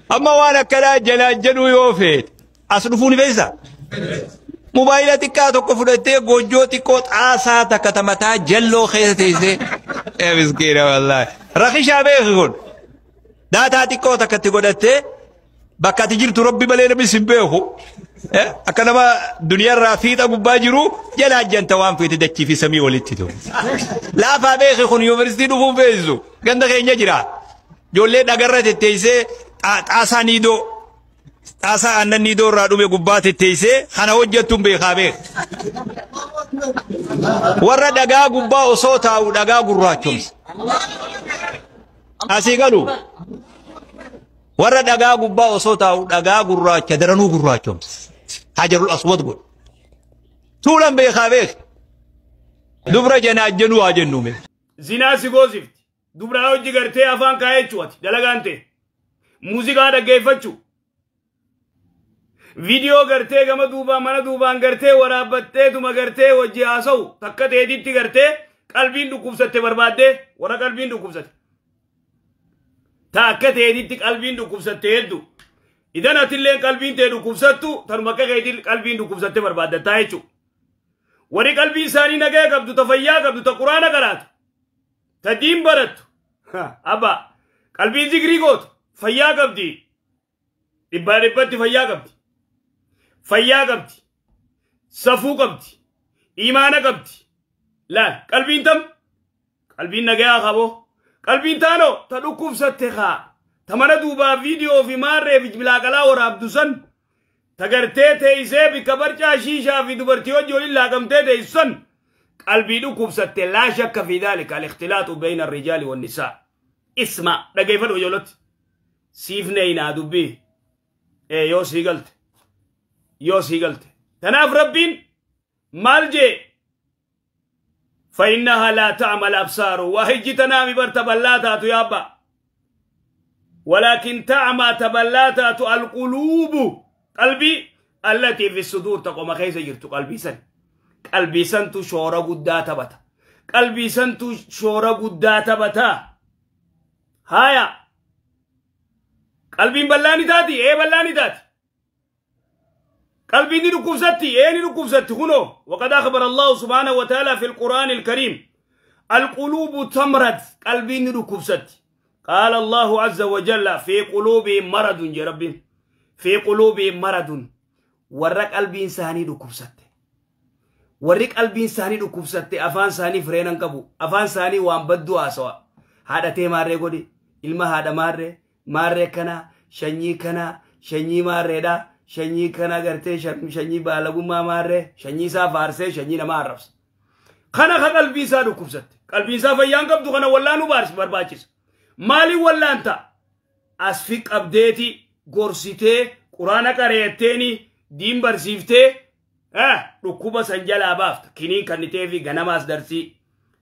Amma waan akkanaa janaajjanuu yoo feete as dhufuu ni feesisaa? Mobaayila xiqqaa tokko fudhattee goojjoo xiqqoo xaasaa takka ta mataa jalloo keessa teessee. Ee miskiina wallaahi. Rakishaa beeki kun. Daataa xiqqoo takka itti godhattee bakka ati jirtu rabbi malee namni sin beeku. Akka nama duniyaarraa fiixa gubbaa jiru janaajjanta waan feete dachii fi samii walitti ta'u. Laafaa beeki kun yuunivarsiitii dhufuun feesisu. Ganda keenya jira. Ijoollee dhagarra tetteessee xaasaa niidoo. Xaasaa aannan niidoo irraa dhume gubbaa tetteessee kana hojjettuun beekaa beeka. Warra dhagaa gubbaa osoo taa'u dhagaa gurraachomsa. Asii galu. Warra dhagaa gubbaa osoo taa'u dhagaa gurraacha daranuu gurraachomsa. Hajarul aswad godhu. Tuulan beekaa beeka. Dubra janaajjanuu haa jennu. Zinaa si goosifti. Dubraa hojii gartee afaan kaa'ee jechuudha. Dalagaan ta'e. Muuziqaa dhaggeeffachuu. Viidiyoo gartee gama duubaan mana duubaan gartee waraabbatteetuma gartee hojii haasa'u takka ta'eetitti gartee qalbiin dhukkubsatte barbaaddee warra qalbiin dhukkubsatte. Takka ta'eetitti qalbiin dhukkubsatte hedduu. Idan atillee qalbiin ta'e dhukkubsattu tanuma akka keetii qalbiin dhukkubsatte barbaaddattaa jechuudha. Warri qalbii isaanii nagaya qabdu ta fayyaa qabdu ta quraana qaraatu ta diin barattu. Abba qalbiin zikrii gootu fayyaa qabdi. Dhibbaa dhibbatti fayyaa qabdi. Fayyaa qabdi. Safuu qabdi. Imaana qabdi. Laal qalbiin tam qalbiin nagayaa qaboo. Qalbiin taanoo ta dhukkubsatte haa. Ta mana duubaa viidiyoo fi maarree fi bilaaqalaa waraabdu san ta gartee teessee bikka barcaa shiishaa fi dubartii hojii waliin laaqamtee teessu san qalbii dhukkubsatte laa shakka fi dhaalika al-ikhtilaatu bayna ar-rijaali wan-nisaa. Isma dhageeffadhu ijoollotti. Siif neeyinaa dubbii. Yoo sii galte. Yoo sii galte. Tanaaf rabbiin maal jee? فإنها لا تعمى الأبصار وهجي تنامي برتبلاتا يابا ولكن تعمى تبلاتا القلوب قلبي التي في الصدور تقوم خيسة جرت قلبي سن قلبي سن تشورا قداتا بتا قلبي سن تشورا قداتا بتا هايا قلبي بلاني تاتي ايه بلاني تاتي قلبي نركب ستي ايه نركب ستي هنا. وقد أخبر الله سبحانه وتعالى في القرآن الكريم القلوب تمرض قلبي نركب ستي. قال الله عز وجل في قلوبهم مرض يا ربي في قلوبهم مرض. ورق قلبي إنساني ركب ستي ورق قلبي إنساني ركب ستي أفان ساني فرينان كبو أفان ساني وان بدو أسوا هذا تي ماري قولي إلما هذا ماري ماري كنا شني كنا شني ماري دا shanyii kana gartee shanyii baalagummaa maarree shanyii isaa faarsee shanyii nama arrabsa. Kana ka qalbii isaa dhukkubsatte. Qalbii isaa fayyaan qabdu kana wallaanuu barbaachisa. Maaliin wallaanta? Asfi qabdeeti gorsitee quraana qareetteeni diin barsiiftee dhukkuba san jalaa baafta. Kiniin kannitee fi ganamaas darsii.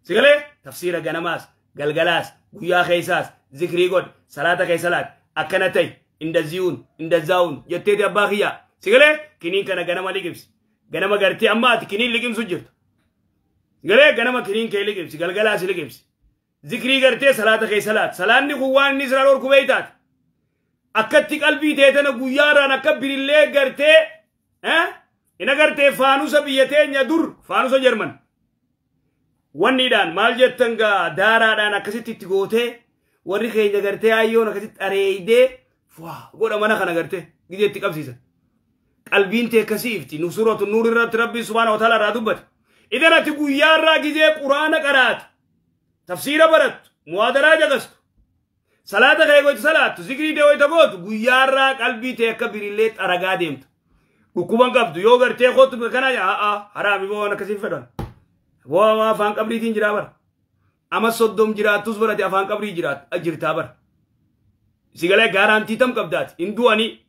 Sigalee tafsiira ganamaas galgalaas guyyaa keessaas zikrii godh salaata keessa laat akkana ta'i. Indaziun indazaun jetteeti abbaa kiyyaa sigalee kiniin kana ganama liqimsi ganama gartee amma ati kiniin liqimsu jirtu sigalee ganama kiniin kee liqimsi galgalaas liqimsi zikrii gartee salaata kee salaat salaanni kun waan inni isiraan orku beeytaate akkatti qalbii teetana guyyaarraan akka birillee gartee ina gartee faanusa biyya teenya dur faanusa Jarman wanniidhaan maal jettan gaa daaraadhaan akkasitti itti gootee warri keenya gartee ayyoon akkasitti areeydee godha mana kana gartee gideetti qabsiisan. Qalbiin tee akkasii ifti. Nu suuratu nuur irratti rabbi subhaanahu wa ta'ala irraa dubbate. Idan ati guyyaarraa gizee quraana qaraatu, tafsiira barattu, muwaadaraa jagastu, salaata kee gooti salaattu, zikrii tee wayita gootu guyyaarraa qalbii tee akka birillee xaragaa deemtu. Dhukkuban qabdu yoo gartee kootu kana haraami boo waan akkasiin fedhan. Boo afaan qabriitiin jiraa bara. Ama 30 jiraattus barate afaan qabrii jirtaa bara. Sigalee gaarantii tam qabdaati hin du'anii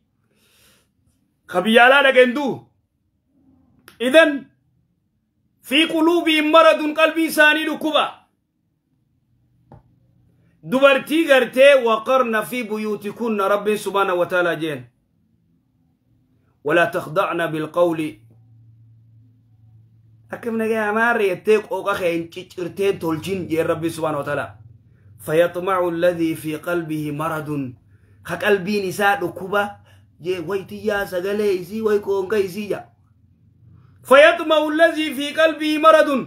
kabiyyaalaa dhaqa hin du'u. Idan fi quluubihim maradun qalbii isaanii dhukkuba. Dubartii gartee waqarna fi buyuutikunna rabbiin subhaana wa ta'ala jeen. Walaa takhda'na bilqawli. Akkam nagaa maarree jettee qooqa kee hin ciccirteen tolchin jeen rabbiin subhaana wa ta'ala. فيطمع الذي في قلبه مرض. Ka qalbiin isaa dhukkuba jee waytiyyaa sagalee isii way qoonqa isii ja. Fayaxma'u allazii fi qalbii maradun.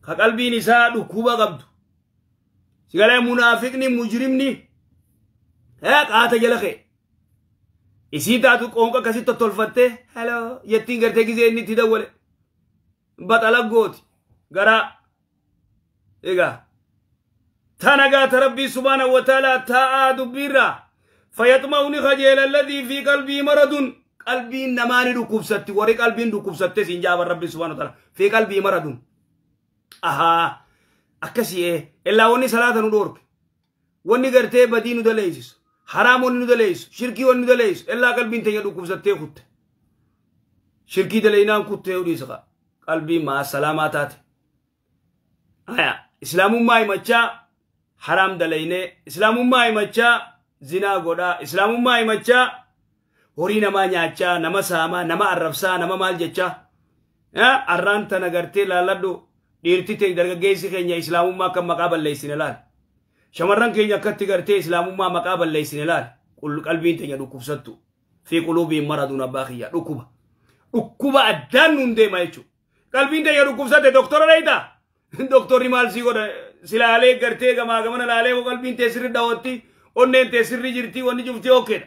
Ka qalbiin isaa dhukkuba qabdu. Sigalee munaafiqni mujrimni qaata jala ka'e. Isii taatu qoonqa akkasitti tottolfattee heloo jettiin gartee gizee inni itti dawwale. Baxala gooti garaa. Egaa tana gaata rabbii subhaanahu wa ta'aalaa taa'aa dubbiirraa fayaxma'u ni kajeela alladhii fi qalbii maradun. Qalbiin namaa ni dhukkubsatti warri qalbiin dhukkubsatte siin jaaban rabbii subhaanahu wa ta'aalaa fi qalbii maradun. Ahaa akkasii illaa wanni salaata nu dhoorke wanni gartee badii nu daleessisu haraam wanni nu daleessu shirkii wanni nu daleessu illaa qalbiin teenya dhukkubsattee kutte shirkii daleeynaan kuttee dhiisa qalbiin maa salaamaa taate. Aya islaamummaa himachaa haraam daleeynee islaamummaa himachaa zinaa godhaa islaamummaa himachaa horii namaa nyaachaa nama saamaa nama arrabsaa nama maal jechaa arraan tana gartee laalladhu dhiirti ta'e dargaggeessi keenya islaamummaa akka maqaa balleessine laal. Shamarran keenya akkatti gartee islaamummaa maqaa balleessine laal. Qalbiin teenya dhukkubsattu. Fi quluubiin maraduun abbaa kiyya dhukkuba. Dhukkuba addaan nuun deema jechuudha. Qalbiin teenya dhukkubsatte doktora dheeytaa? Doktorri maal sii godha? Silaalee gartee gamaa gamana laalee qalbiin tee sirri daawwatti onneen tee sirri jirti wanni cufti okkeedha.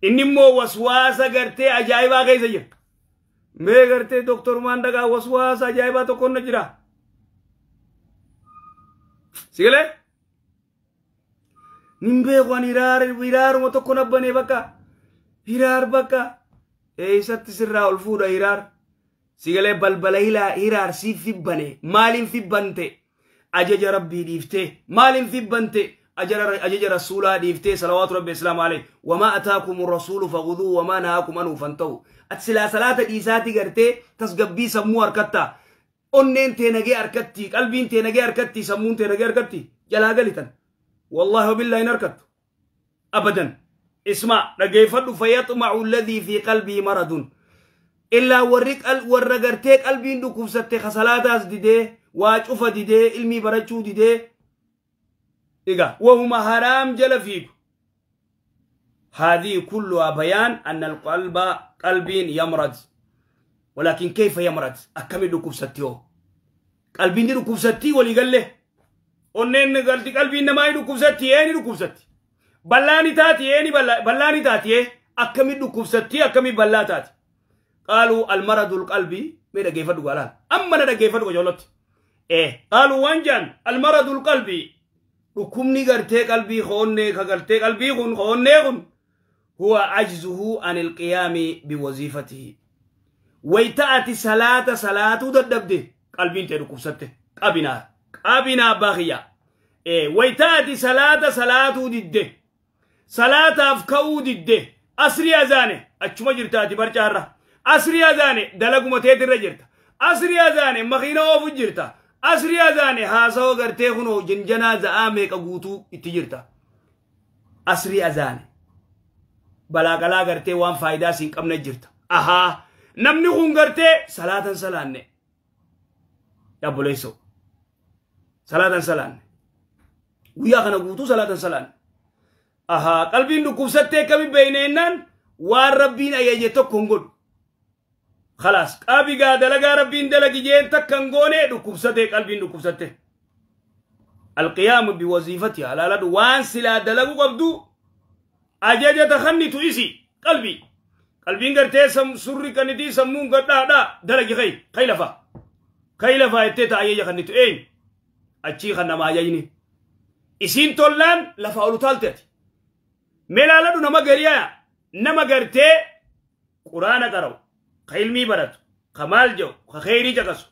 Inni immoo waswaasa gartee ajaa'ibaa keessa jira. Mee gartee doktorumaan dhagaa waswaasa ajaa'ibaa tokko na jira. Sigalee? Nin beeku ani hiraaruma tokko nabbanee bakka. Hiraar bakka. Eessatti sirraa ol fuudha hiraar. Sigalee balbala hiraar siif fibbane. Maaliin fibbante? Ajaja rabbii dhiiftee. Maaliin fibbante? Ajaja rasuulaa dhiiftee salawaatu rabbi islaamu alayhi. Wamaa ataakum rasuulu faghuduu wamaa nahaakum anhu fantahu. Ati silaa salaata dhiisaati gartee tasgabbii sammuu harkattaa. Onneen tee nagee harkatti, qalbiin tee nagee harkatti, sammuun tee nagee harkatti jalaa galitan. Wallaahi wabillahi hin harkattu. Abadan. Isma dhageeffadhu fayaxma'u alladhii fi qalbii maradun. Illaa warra gartee qalbiin dhukkubsatte ka salaataas didee, waa cufa didee, ilmii barachuu didee. Egaa wahuma haraam jala fiigu. هذه كلها بيان أن القلب قلبين يمرض ولكن كيف يمرض؟ أكمل ركوب قلبين ركوب ستي ولي قال له onneen galti qalbiin namaa dhukkubsatti eeni dhukkubsatti ballaani taati eeni ballaani taati akkami dhukkubsatti akkami ballaa taati qaaluu almaradul qalbii mee dhageeffadhu gaalaan amma na dhageeffadhu qajoolotti qaaluu waan jaan almaradul qalbii dhukkubni gartee qalbii hoonnee ka gartee qalbii kun hoonnee kun huwa ajzuhu an ilqiyaami biwaziifatihi wayta'ati salaata salaatuu dadhabde qalbiin tee dhukkubsatte qabinaa qabinaa baqiya wayta'ati salaata salaatuu didde salaataaf ka'uu didde asrii azaane achuma jirtaati barcaarra asrii azaane dalaguma teetirra jirta asrii azaane makiina oofu jirta asrii azaane haasawa gartee kunoo janjanaa za'aa meeqa guutuu itti jirta asrii azaane balaaqalaa gartee waan faayidaa siin qabne jirta ahaa namni kun gartee salaatan salaanne yaabboleessoo salaatan salaanne guyyaa kana guutuu salaatan salaanne ahaa qalbiin dhukkubsattee akkami beeyne jennaan waan rabbiin ajaje tokko hin godhu خلاص qabigaa dalagaa rabbiin dalagi jeen takka hin goone dhukkubsate qalbiin dhukkubsatte alqiyaamu biwaziifatiha alaaladhu waan silaa dalagu qabdu ajaja takannitu isi qalbii qalbiin gartee surri kanitii sammuun gadhaadhaa dalagi kay kay lafa kay lafa jettee ta ajaja kannitu eenyu achii kan nama ajajni isiin tollaan lafa olu taalte ati meelaaladhu nama gariyaa nama gartee quraana qara'u ka ilmii baratu ka maal jedhu ka kheyrii caqasu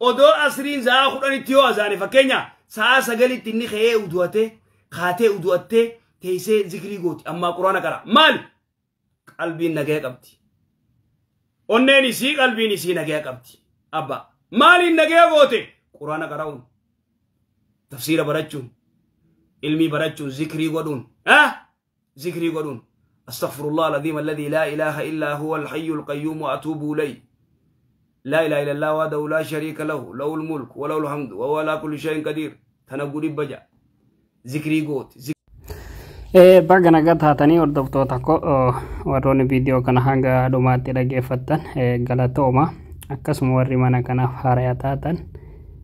odoo asriin sa'a 10tti yoo azaane fakkeenya sa'a 9tti inni ka'ee udu'ate kaatee udu'attee teessee zikrii gooti ammaa quraana qara maal qalbiin nagaya qabdi onneen isii qalbiin isii nagaya qabdi abba maaliin nagaya goote quraana qara'uun tafsiira barachuun ilmii barachuun zikrii godhuun zikrii godhuun أستغفر الله العظيم الذي لا إله إلا هو الحي القيوم وأتوب إليه لا إله إلا الله وحده لا شريك له له الملك وله الحمد وهو على كل شيء قدير تنقل بجا Zikrii gooti. Baga nagaa taatanii, hordoftoota koo, warroonni viidiyoo kana hanga dhumaatti dhaggeeffattan galatooma. Akkasuma warri mana kanaaf haaraa taatan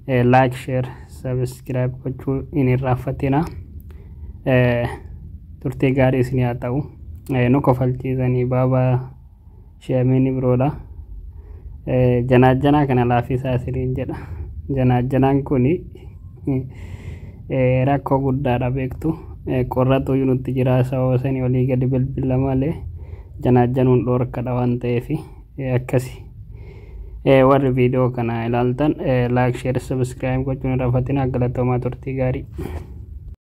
like, share, subscribe gochuu hin irraanfatina. Turtii gaarii isin haa ta'u. Nu kofalchiisanii baabaa sheemiini biroodha. Janaajjanaa kana laafisaa isiniin jedha. Janaajjanaan kuni rakkoo guddaadha beektu. Qorratu nutti jira, sababa sanii olii gadi bilbila malee janaajjanuun dhoorkadha waan ta'eef akkasi. Warri viidiyoo kana ilaaltan like, share, subscribe gochuun hin irraanfatina. Galatoomaa, turtii gaarii.